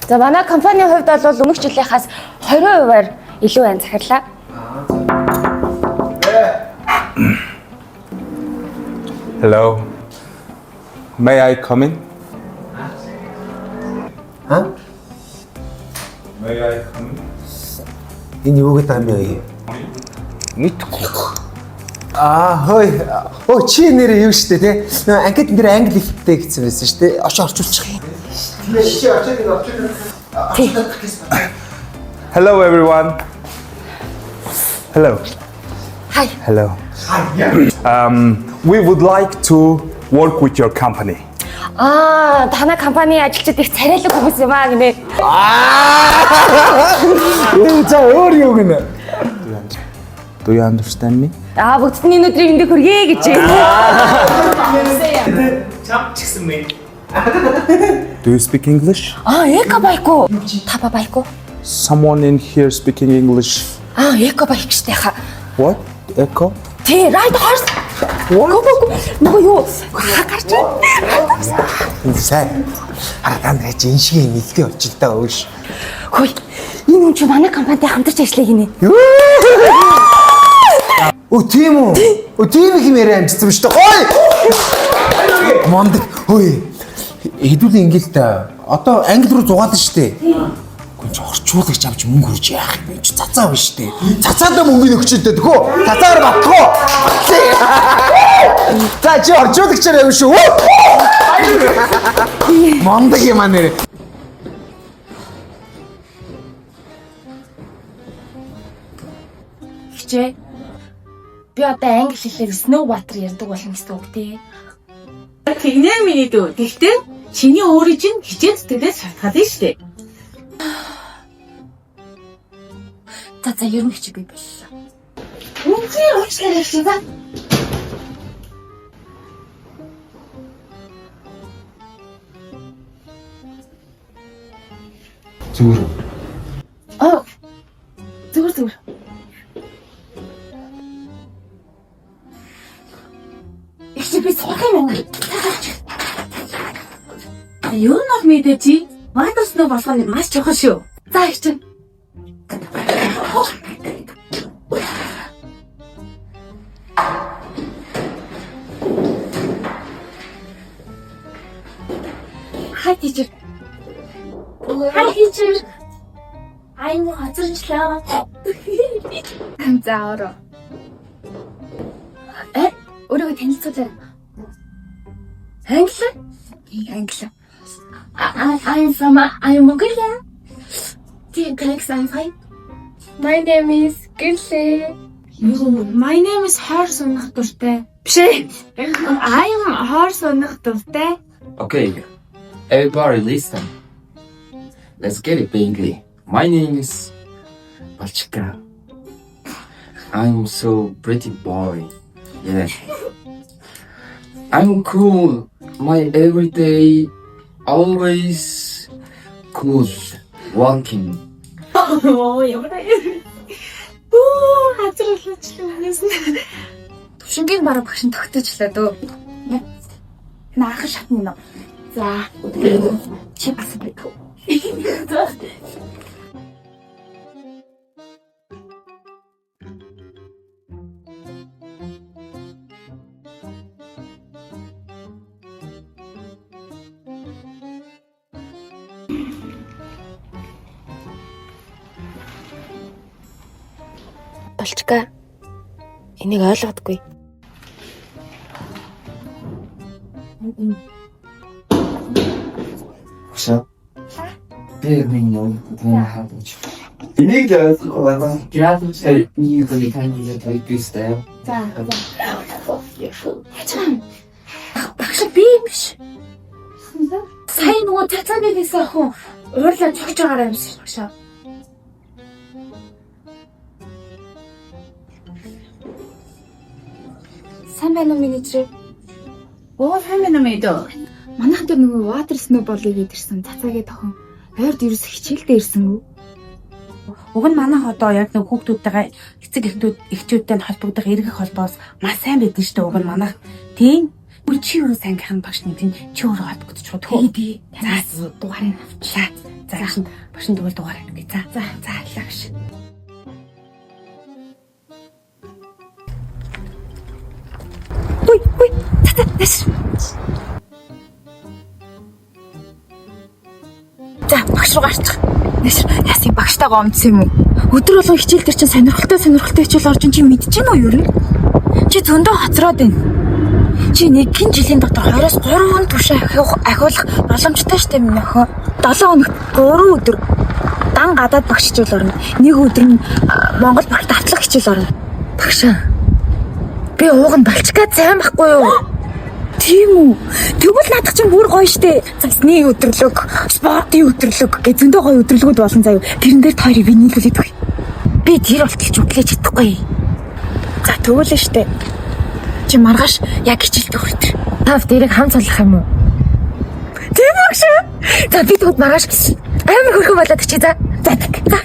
За, манай компанийн хувьд бол өмнөх жилийнхаас 20%-аар илүү айн захирлаа. Hello. May I come in? Аа? May I come in? Энэ юу гэдэг юм бэ? Мэдгүй. Аа, хөөе. Өө, чи нэр юу штэ тий? Нөө анкет нэр англи хэлтэй гэсэн байсан штэ. Очоо орчуулчих. Чи очоо нэг орчуулчих. Hello everyone. Hello. Hi. Hello. We would like to work with your company. Аа, танай компани ажилчид их царайлаг хүмүүс юм аа гинэ. Аа! За, өөр юу гинэ? Do you understand me? Аа, бүгдд нь энэ өдрийн мэндийг хүргэе гэж. Do you speak English? Аа, эко байку. Таба байку. Someone in here speaking English. Аа, эко байк штэ хаа. What? Echo? Тий, ride horse. Go go go. Нөгөө юу? Ха гарч байна. Энэ сайн. Хараа та нараа чи энэ шиг нэлтэй болчих л да өөш. Хөөе. Энэ хүн чинь манай компанитай хамтарч ажиллая гинэ. Өө, тийм үү? Өө, тийм их юм яриа амжицсан шүү дээ. Хой! Мондөг. Хөөе. Хэдүүлээ ингээл та. Одоо англи руу зугаална шүү дээ. Гүн чи орчуулагч авч мөнгө хурж яах юм бэ? Чи цацаа байна шүү дээ. Цацаадаа мөнгөний өгч идэв тгөө. Цацаагаар батлах уу? За, чи орчуулагчаар явна шүү. Мондөг юм аа нэр. Хичээ. Би одоо англи хэлээр snow water ярьдаг болно гэсэн үг тий. Тэгнэ миний дүү. Тэгтээ чиний өөрийн чинь хичээл зүтгэлээс шалтгаална шүү дээ. За за, ер нь хичээгүй боллоо. Үнэхээр уучлаарай хичээ за. Зүгээр. Аа. Зүгээр зүгээр. Их чи би сурах юм байна. Юу нь бол мэдээ чи? Ватарсноо болох нь маш чухал шүү. За их чи. Hi teacher. Hi teacher. I'm хоцорчлаа. За ороо. Э, өөрийгөө танилцуулаарай. Англи? Англи. I'm from I'm Mongolia. Thanks, I'm fine. My name is Гүнлээ. My name is хоор сунах дуртай. Биш ээ. I'm хоор сунах дуртай. Okay, everybody listen. Let's get it, Bingley. My name is Balchika. I'm so pretty boy. Yeah. I'm cool. My everyday always cool walking. Оо ямар Оо хазарлаачлаа өнөөс нь. Төвшингийн бараа багш нь тогтоочлаа дөө. Наахан шатна нөө. За. Чи бас битүү. Болчка. Энийг ойлгодгүй. 혹시요? Энийг л ойлгохгүй байна. График нэг тань тойд бистэй. За. Багш би юм биш. Сая нөгөө цацааны хэлсэн охин уурлаа цогж байгаараа юм шиг багшаа. Сайн байна уу менежер? Оо сайн байна уу миний дүү? Манайхан дээр нөгөө water snow болъё гэж ирсэн цацаагийн тохин ойрд ерөөс хичээлдээ ирсэнгүй. Уг нь манайх одоо яг нэг хүүхдүүдтэйгээ эцэг эхнүүд эхчүүдтэй нь холбогдох эргэх холбоос маш сайн байдэн шүү дээ. Уг нь манайх тийм Үгүй чи өөрөө сайн гэх нь багш нэг тийм чи өөрөө холбогдчих уу? Тий, тий. За, дугаарыг авчлаа. За багш багш нь тэгвэл дугаар өгье. За. За за баярлалаа багш. Үй үй. За за нааш. За багш руу гарчих. Нааш яасан багштайгаа омдсон юм уу? Өдөр болгон хичээл дээр чинь сонирхолтой сонирхолтой хичээл орж ин чи мэдэж гин үү ер нь? Чи зөндөө хоцроод байна. Чи нэгэн жилийн дотор 23 түвшин ахиулах боломжтой штэ миний охин. 7 хоногт 3 өдөр дан гадаад багш хичээл орно. Нэг өдөр нь Монгол багш давтлах хичээл орно. Багшаа. Би ууг нь балчгаа сайн байхгүй юу? Тийм үү? Тэгвэл наадах чинь бүр гоё штэ. Цасны өдөрлөг, спортын өдөрлөг гэж зөндөө гоё өдөрлөгүүд болсон заяа. Тэрэн дээр та хоёрыг би нийлүүлээд өгье. Би тэр болтол ч үглэж чадахгүй. За тэгвэл штэ. Чи маргааш яг хичээлд хүртэр. Та дэрийг хам цалах юм уу? Тийм үү шүү? За би тэгвэл маргааш амар хөрхөн болоод очие за. За тэг. За.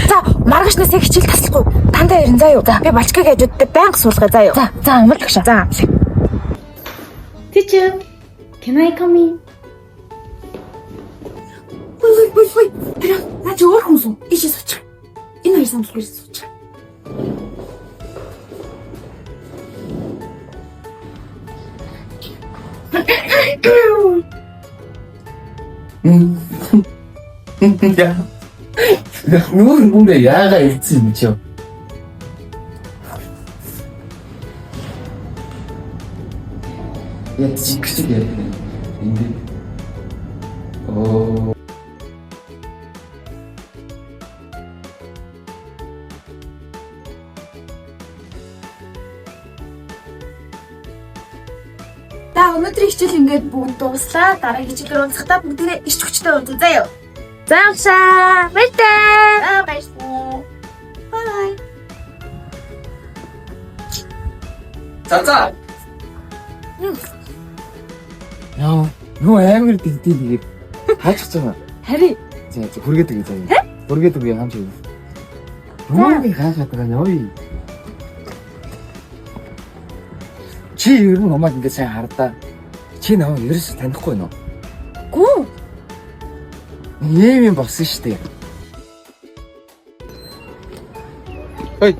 За маргаашнаас яг хичээл таслахгүй. Дандаа ирэн заа юу. Би балчкаг хажуудтай байнга суулгая заа юу. За за амар багшаа. За. Teacher, can I come in? Ой ой ой ой. Тэр наа чи өөр хүн суу. Ийшээ суучих. Энэ хоёр самсгүй суучих. Яа. Нүүр нүрээ яагаа ирсэн юм чи? Яг чиг яа. Энд. Оо. За өнөөдрийн хичээл ингээд бүгд дууслаа. Дараагийн хичээлээр уулзахдаа бүгдээрээ ич хүчтэй уулзъя заяа. За багшаа. Баяртай. За баярлалаа. Bye. За за. Яа, нөө амар дэнтэй нэгээр хаачих байгаа. Хари. За за хүргээд өгье заяа. Хүргээд өгье хамч. Юу би хаахад байгаа юм ой. Чи ер нь намайг ингэ сайн хардаа. Чи намайг ерөөсөө танихгүй нөө. Гүү. Ийм юм болсон шүү дээ. Ой.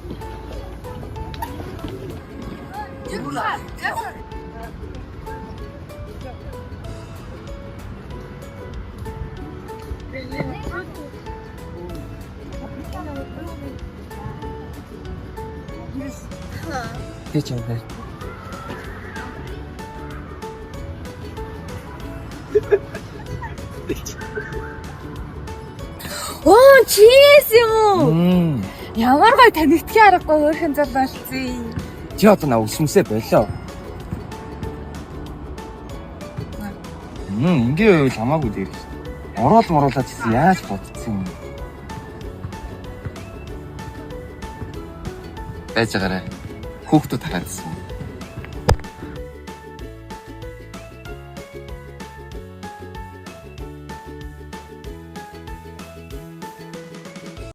Би ч юм байна. Оо чиэс юм уу? Ямар гоё танигдхий аргагүй өөрхөн зал болцсон. Чи одоо на өсмөсөө болоо. Ингээ байвал хамаагүй дээр шүү. Ороод моруулаад гэсэн яаж бодсон юм? Байж байгаарай. Хүүхдүүд хараадсан.